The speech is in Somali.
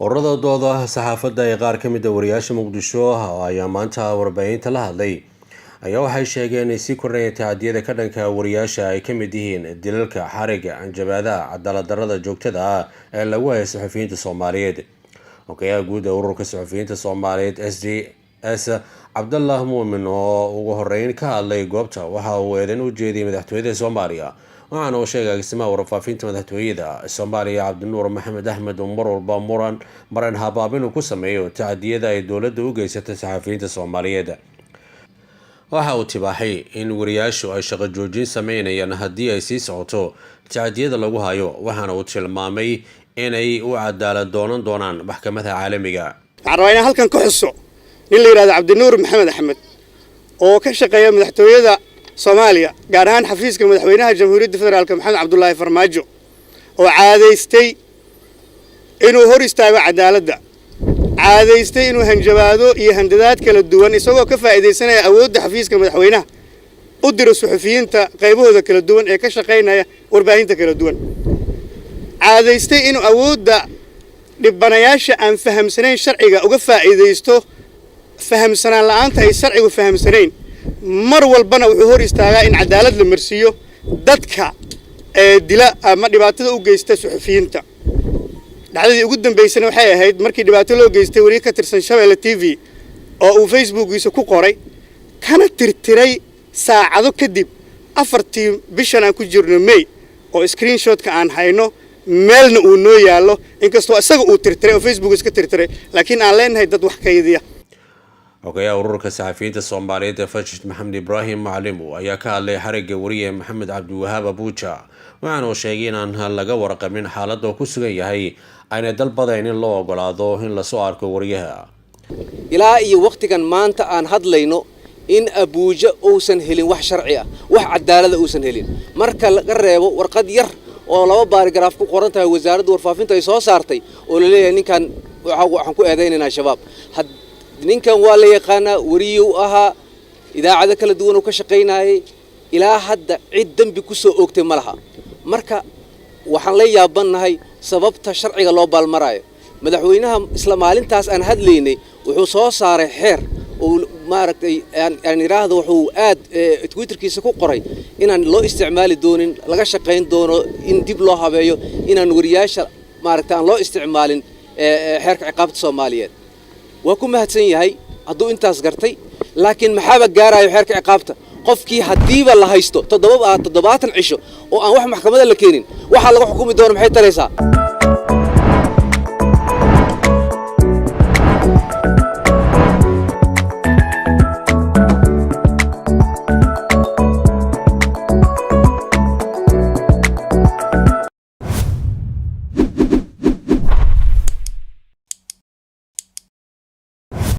Ururada dooda saxaafadda ee qaar ka mid a wariyaasha Muqdisho ayaa maanta warbaahinta la hadlay ayaa waxay sheegeen inay sii kordhayeen tacadiyada ka dhanka wariyaasha, ay ka mid yihiin dilalka, xariga, hanjabaadaha, cadaalad darrada joogtada ah ee lagu hayo saxufiyiinta Soomaaliyeed. Xogayaha guud ee Ururka Saxufiyiinta Soomaaliyeed SJS, Cabdallah Muumin, oo ugu horeyn ka hadlay goobta, waxa uu eedan u jeediyay madaxtooyada Soomaaliya, waxaana uu sheegay agaasimaha warfaafinta madaxtooyada Soomaaliya, Cabdinuur Maxamed Axmed, uu mar walba muran maran habaab inuu ku sameeyo tacadiyada ay dowladda u geysatay saxafiyiinta Soomaaliyeed. Waxa uu tibaaxay in wariyaashu ay shaqo joojin sameynayaan haddii ay sii socoto tacadiyada lagu hayo, waxaana uu tilmaamay inay u cadaalad doonan doonaan maxkamadaha caalamiga. Waxaan rabaa inaan halkan ka xuso nin la yidhahdo Cabdinuur Maxamed Axmed oo ka shaqeeya madaxtooyada Soomaaliya, gaar ahaan xafiiska madaxweynaha Jamhuuriyadda Federaalka, Maxamed Cabdulaahi Farmaajo, oo caadaystay inuu hor istaago cadaaladda, caadaystay inuu hanjabaado iyo handadaad kala duwan, isagoo ka faa'iidaysanaya awoodda xafiiska madaxweynaha, u diro suxufiyiinta qaybahooda kala duwan ee ka shaqaynaya warbaahinta kala duwan, caadaystay inuu awoodda dhibanayaasha aan fahamsanayn sharciga uga faa'iidaysto fahamsanaan la'aanta ay sharcigu fahamsanayn. Mar walbana wuxuu hor istaagaa in cadaalad la marsiiyo dadka ee dila ama dhibaatada u geysta suxufiyiinta. Dhacdadii ugu dambaysana waxay ahayd markii dhibaato loo geystay weriye ka tirsan Shabeelle TV oo uu Facebookiisa ku qoray kana tirtiray saacado kadib, 4-tii bishan aan ku jirno May, oo screenshotka aan hayno, meelna uu noo yaallo, inkastoo isaga uu tirtiray oo Facebook iska tirtiray, laakiin aan leenahay dad wax kaydiya. Xogayaha Ururka Saxafiyiinta Soomaaliyeed ee Fajid, Maxamed Ibraahim Macalimow, ayaa ka hadlay xarigga wariye Maxamed Cabdiwahaab Abuuja, waxaana uu sheegay inaan laga warqabin xaaladda uu ku sugan yahay, ayna dalbadayn in loo ogolaado in lasoo arko wariyaha. Ilaa iyo wakhtigan maanta aan hadlayno in Abuuja uusan helin wax sharci ah, wax cadaalada uusan helin, marka laga reebo warqad yar oo laba paragraph ku qoran tahay, wasaaradda warfaafinta ay soo saartay, oo la leeyahay ninkan waxaan ku eedaynaynaa Shabaab. Ninkan waa la yaqaanaa, wariyuu ahaa, idaacado kala duwan uu ka shaqaynayay. Ilaa hadda cid dembi ku soo oogtay ma laha. Marka waxaan la yaabannahay sababta sharciga loo baalmaraayo. Madaxweynaha isla maalintaas aan hadlaynay wuxuu soo saaray xeer uu maaragtay aan idhaahdo, wuxuu aad Twitterkiisa ku qoray inaan loo isticmaali doonin, laga shaqayn doono in dib loo habeeyo, inaan wariyaasha maaragtay aan loo isticmaalin xeerka ciqaabta Soomaaliyeed. Waa ku mahadsan yahay hadduu intaas gartay, laakiin maxaaba gaarayo xeerka ciqaabta qofkii haddiiba la haysto 70 cisho oo aan wax maxkamada la keenin? Waxaa laga xukumi doono maxay taraysaa?